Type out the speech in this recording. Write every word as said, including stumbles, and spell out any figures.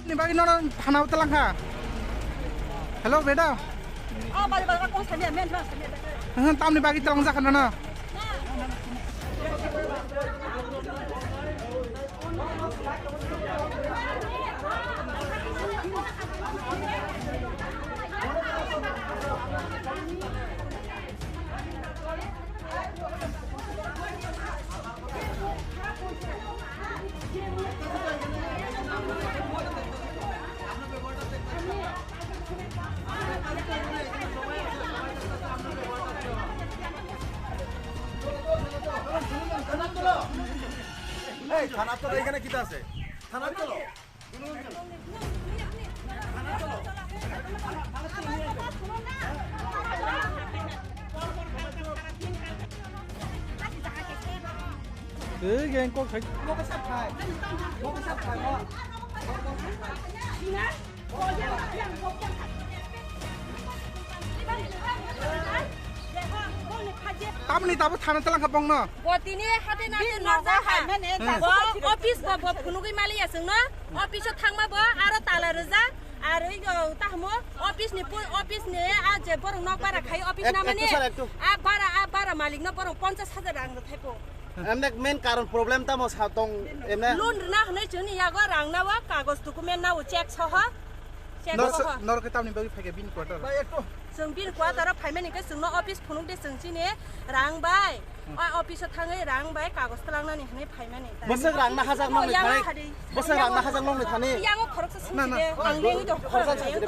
Ni bagwi nono thana o twlang kha. Hello, madam. Oh, bari, bari, kung sami, men, men, sami. Tamni bagwi twlang jakha nono. এই, থানার তো এখানে কিতা আছে? থানার চলো। Tei gang kok khai. Tamni tabo thana talang kha bongno. Bo tini hate nate norja ha. Bo office bo, bo phunugwi maliya chwngno. Office o thangma bo aro tala rwja. Aro i go tahmo office ni pu-, office ni a je borok nok bara khai office na mani. A bara, a bara malik no borok ponchas hajar rang rw thaipo. Emne main karon problem tamo sa tong emne? Loan rwna hwnwi chwngni yago rang nawa, kagoj document nawa, check soho. Check soho. Nor ke tamni bagwi phaikhe bini quarter? Chwng bini quarter o phaimani khe chwngno office phunuk de chwng chini rang bai. O office o thangwi rang bai kagoj twlangnani hwnwi phaimani. Bwswk rang na hajak nongni thani? Bwswk rang na hajak nongni thani? Yango khoroksa sumsi de, ang lengwi tong khoroksa sumsi de.